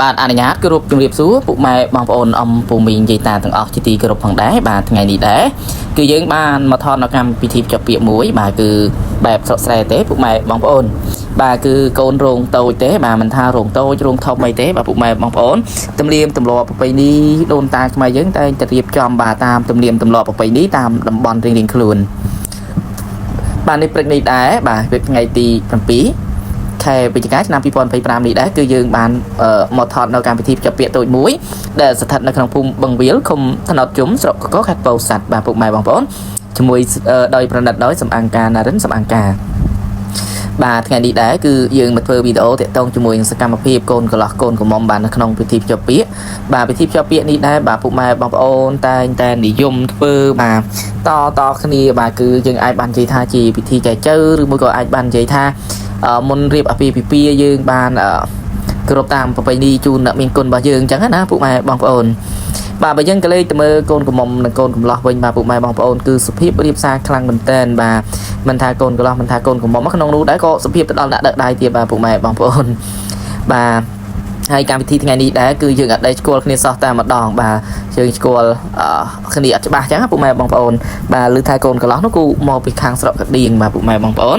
បាទអនុញ្ញាតគោរពជំរាបសួរពុកម៉ែបងប្អូនអំពូមីងយាយតាទាំងអស់ជាទីគោរពផងដែរបាទថ្ងៃនេះដែរគឺយើងបានមកថតនៅកម្មពិធីភ្ជាប់ពាក្យមួយបាទគឺបែបស្រុកស្រែទេពុកម៉ែបងប្អូនបាទគឺកូនរោងតូចទេបាទមិនថារោងតូចរោងធំអីទេបាទពុកម៉ែបងប្អូនទំនៀមទម្លាប់ប្រពៃណីដូនតាខ្មែរយើងតែងតែរៀបចំបាទតាមទំនៀមទម្លាប់ប្រពៃណីតាមតំបន់រៀងៗខ្លួនបាទនេះព្រឹកនេះដែរបាទព្រឹកថ្ងៃទី7ខែវិច្ឆិកាឆ្នាំ2025នេះដែរគឺយើងបានមកថតនៅកម្មវិធីភ្ជាប់ពាក្យតូចមួយដែលស្ថិតនៅក្នុងភូមិបឹងវាលឃុំថ្នោតជុំស្រុកកកខេត្តពោធិ៍សាត់បាទពុកម៉ែបងប្អូនជាមួយដោយប្រណិតដោយសំអាងការណារិនសំអាងការបាទថ្ងៃនេះដែរគឺយើងមកធ្វើវីដេអូតាក់ទងជាមួយនឹងសកម្មភាពកូនកន្លោះកូនក្រមុំបាទនៅក្នុងពិធីភ្ជាប់ពាក្យបាទពិធីភ្ជាប់ពាក្យនេះដែរបាទពុកម៉ែបងប្អូនតែងតែនិយមធ្វើបាទតតគ្នាបាទគឺយើងអាចបាននិយាយថាជាពិធីចែចូវឬមួយក៏អាចបាននិយាយថាមុនរៀបអាពាហ៍ពិពាហ៍យើងបានគោរពតាមប្រពៃណីជូនអ្នកមានគុណរបស់យើងអញ្ចឹងណាពុកម៉ែបងប្អូនបាទបើយើងក៏លេខទៅមើលកូនក្រមុំនិងកូនកំលោះវិញបាទពុកម៉ែបងប្អូនគឺសុភាពរៀបសារខ្លាំងមែនទែនបាទមិនថាកូនកំលោះមិនថាកូនក្រមុំក្នុងនោះដែរក៏សុភាពទៅដល់អ្នកដឹកដៃទៀតបាទពុកម៉ែបងប្អូនបាទហើយកម្មវិធីថ្ងៃនេះដែរគឺយើងអត់ได้ស្គាល់គ្នាសោះតែម្ដងបាទយើងស្គាល់គ្នាអត់ច្បាស់អញ្ចឹងពុកម៉ែបងប្អូនបាទឮថាកូនកំលោះនោះគឺមកពីខាងស្រុកកដៀងបាទពុកម៉ែបងប្អូន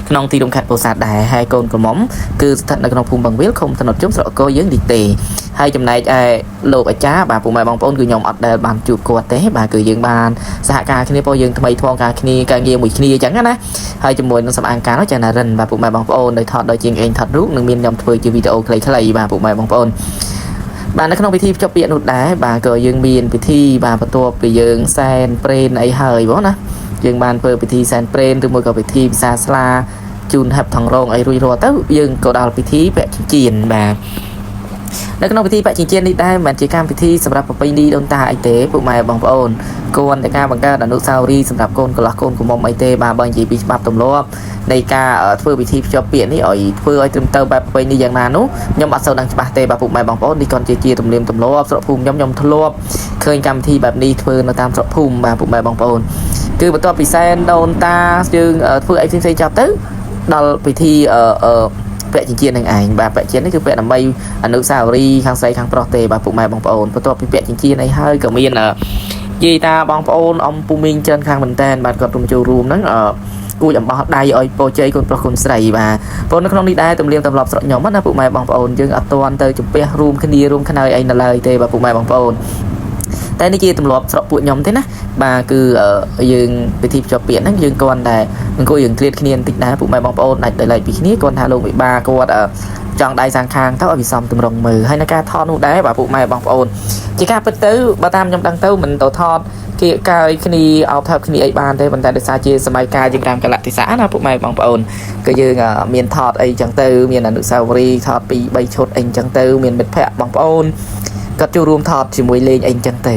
ក្នុងទីរួមខេត្តពោធិ៍សាត់ដែរហើយកូនក្រមុំគឺស្ថិតនៅក្នុងភូមិបឹងវិលឃុំថ្នោតជុំស្រុកកយើងនេះទេហើយចំណែកឯលោកអាចារ្យបាទពុកម៉ែបងប្អូនគឺខ្ញុំអត់ដែលបានជួបគាត់ទេបាទគឺយើងបានសហការគ្នាព្រោះយើងថ្មីថ្មោងការគ្នាការងារមួយគ្នាអញ្ចឹងណាហើយជាមួយនឹងសម្អាងការនោះចាណារិនបាទពុកម៉ែបងប្អូនដោយថតដោយជាងឯងថតរូបនឹងមានខ្ញុំធ្វើជាវីដេអូខ្លីៗបាទពុកម៉ែបងប្អូនបាទនៅក្នុងពិធីភ្ជាប់ពាក្យនោះដែរបាទក៏យើងមានពិធីបាទបន្ទាប់ពីយើងសែនព្រេនអីហើយបងណាយើងបានធ្វើពិធីសែនព្រេនឬមួយក៏ពិធីពិសាស្លាជូនហឹបថងរងអីរួចរាល់ទៅយើងក៏ដល់ពិធីពាក់ចិញ្ចៀនបាទនៅក្នុងពិធីពាក់ចិញ្ចៀននេះដែរមិនមែនជាកម្មវិធីសម្រាប់ប្រពៃណីដូនតាអីទេពុកម៉ែបងប្អូនគួរតែការបង្កើតអនុស្សាវរីយ៍សម្រាប់កូនកន្លោះកូនក្រមុំអីទេបាទបើនិយាយពីច្បាប់ទម្លាប់នៃការធ្វើពិធីភ្ជាប់ពាក្យនេះឲ្យធ្វើឲ្យត្រឹមត្រូវបែបប្រពៃណីយ៉ាងណានោះខ្ញុំអត់សូវដឹងច្បាស់ទេបាទពុកម៉ែបងប្អូននេះគាត់ជាទំនៀមទម្លាប់ស្រុកភូមិខ្ញុំខ្ញុំធ្លាប់ឃើញកម្មវិធីបែបនេះធ្វើនៅតាមស្រុកភូមិបាទពុកម៉ែបងប្អូនគឺបន្ទាប់ពីសែនដូនតាយើងធ្វើអីផ្សេងៗចប់ទៅដល់ពិធីអឺអឺពាក់ចិញ្ចៀននឹងឯងបាទពាក់ចិញ្ចៀននេះគឺពាក់ដើម្បីអនុស្សាវរីយ៍ខាងស្រីខាងប្រុសទេបាទពុកម៉ែបងប្អូនបន្ទាប់ពីពាក់ចិញ្ចៀនអីហើយក៏មាននិយាយតាបងប្អូនអំពូមីងច្រើនខាងមែនតែនបាទគាត់រួមចូលរួមហ្នឹងអឺគួចអំបោះដៃឲ្យពោជ័យកូនប្រុសកូនស្រីបាទព្រោះនៅក្នុងនេះដែរទំនៀមទម្លាប់ស្រុកខ្ញុំណាពុកម៉ែបងប្អូនយើងអត់ទាន់ទៅជំពះរួមគ្នារួមខ្នើយអីនៅឡើយទេបាទពុកម៉ែបងប្អូនតែនេះជាទម្លាប់ស្រុកពួកខ្ញុំទេណាបាទគឺយើងពិធីភ្ជាប់ពាក្យហ្នឹងយើងគ្រាន់តែអង្គុយយើងឃ្លាតគ្នាបន្តិចដែរពុកម៉ែបងប្អូនដាច់ដោយឡែកពីគ្នាគ្រាន់ថាលោកវិបាគាត់ចង់ដៃសាងខាងទៅឲ្យវាសមទម្រង់មើលហើយនៅការថតនោះដែរបាទពុកម៉ែបងប្អូនជាការពិតទៅបើតាមខ្ញុំដឹងទៅមិនទៅថតគេកាយគ្នាអោបថើបគ្នាអីបានទេប៉ុន្តែដោយសារជាសម័យកាលយើងតាមកលៈទេសៈណាពុកម៉ែបងប្អូនគឺយើងមានថតអីចឹងទៅមានអនុស្សាវរីយ៍ថតពី3ឈុតអីចឹងទៅមានមិត្តភ័ក្តិបងប្អូនគាត់ចូលរួមថតជាមួយលេងអីចឹងទៅ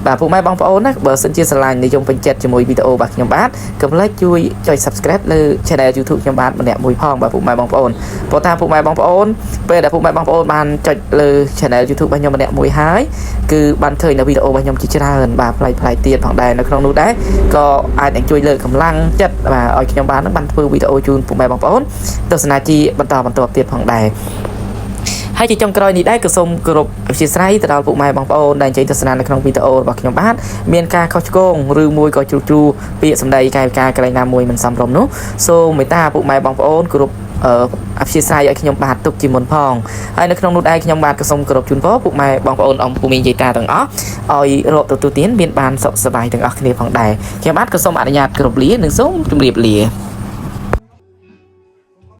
បាទពុកម៉ែបងប្អូនណាបើសិនជាស្រឡាញ់និយមពេញចិត្តជាមួយវីដេអូរបស់ខ្ញុំបាទកុំភ្លេចជួយចុច Subscribe លើ Channel YouTube ខ្ញុំបាទម្នាក់មួយផងបាទពុកម៉ែបងប្អូនព្រោះថាពុកម៉ែបងប្អូនពេលដែលពុកម៉ែបងប្អូនបានចុចលើ Channel YouTube របស់ខ្ញុំម្នាក់មួយហើយគឺបានឃើញនៅវីដេអូរបស់ខ្ញុំជាច្រើនបាទប្លែកៗទៀតផងដែរនៅក្នុងនោះដែរក៏អាចនឹងជួយលើកកម្លាំងចិត្តបាទឲ្យខ្ញុំបាននឹងបានធ្វើវីដេអូជូនពុកម៉ែបងប្អូនទស្សនាជាបន្តបន្ទាប់ទៀតផងដែរហើយជាចុងក្រោយនេះដែរក៏សូមគោរពអធ្យាស្រ័យទៅដល់ពុកម៉ែបងប្អូនដែលអញ្ជើញទស្សនានៅក្នុងវីដេអូរបស់ខ្ញុំបាទមានការខុសឆ្គងឬមួយក៏ជ្រុះជ្រួពាក្យសម្ដីកាយវិការកន្លែងណាមួយមិនសមរម្យនោះសូមមេត្តាពុកម៉ែបងប្អូនគោរពអធ្យាស្រ័យឲ្យខ្ញុំបាទទុកជាមុនផងហើយនៅក្នុងនោះដែរខ្ញុំបាទក៏សូមគោរពជូនពរពុកម៉ែបងប្អូនអំពូមីងយាយតាទាំងអស់ឲ្យរកទទួលទានមានបានសុខសប្បាយទាំងអស់គ្នាផងដែរខ្ញុំបាទក៏សូមអនុញ្ញាតគោរពលានិងសូមជម្រាបលា។